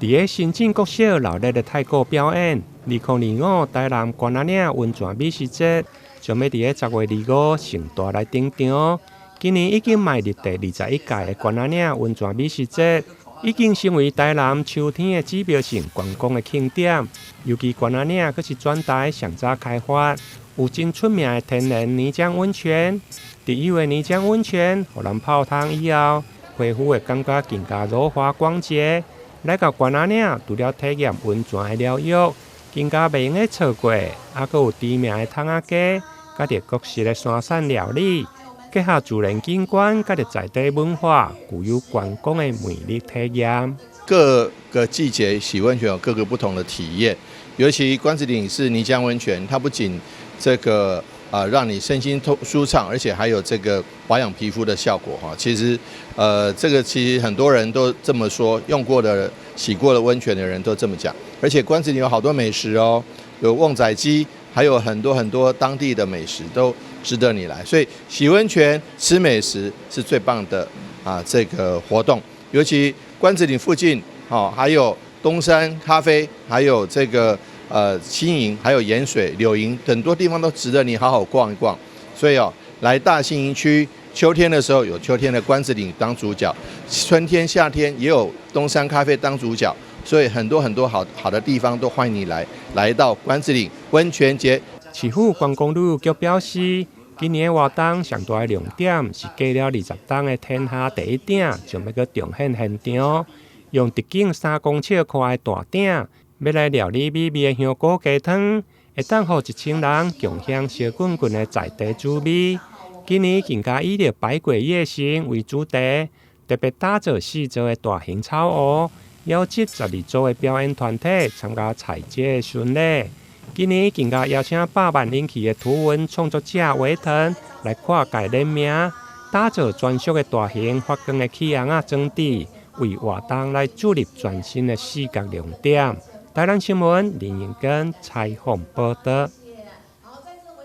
佇咧新進國小鬧熱的太鼓表演，2025台南關仔嶺溫泉美食節將欲佇咧10月25盛大來登場。今年已經邁入第21屆的關仔嶺溫泉美食節，已經成為台南秋天的指標性觀光的慶典。尤其關仔嶺閣是全台上早開發，有真出名的天然泥漿溫泉。特有的泥漿溫泉，予人泡湯以後，皮膚會感覺更加柔滑光潔。來到關仔嶺，除了體驗溫泉的療癒，更加袂用得錯過，猶閣有知名的桶仔雞，佮著各式的山產料理，結合自然景觀，佮著在地文化，具有觀光的魅力體驗。各個季節洗溫泉有各個不同的體驗，尤其關子嶺是泥漿溫泉，它不僅這個讓你身心通舒暢，而且還有這個保養皮膚的效果哈。其實，這個其實很多人都這麼說，用過的、洗過的溫泉的人都這麼講。而且關子嶺有好多美食哦，有瓮仔雞，還有很多很多當地的美食都值得你來。所以洗溫泉、吃美食是最棒的啊，這個活動。尤其關子嶺附近，哦，還有東山咖啡，還有這個新營，還有鹽水、柳營，很多地方都值得你好好逛一逛。所以哦，來大新營區，秋天的時候有秋天的關子嶺當主角，春天、夏天也有東山咖啡當主角。所以很多很多好好的地方都歡迎你來到關子嶺溫泉節。市府觀光旅遊局表示，今年的活動上大的亮點是隔了20冬的天下第一鼎將欲閣重現現場，用直徑3公尺寬的大鼎，欲來料理美味的香菇雞湯，會當予1000人共享燒滾滾的在地滋味。今年更加以著百鬼夜行為主題，特別打造四座的大型草屋，邀集12組的表演團體參加踩街的巡禮。今年更加邀請百萬人氣的圖文創作者維騰來跨界聯名，打造專屬的大型發光的氣甕仔裝置，為活動來注入全新的視覺亮點。台南新聞林永根採訪報導。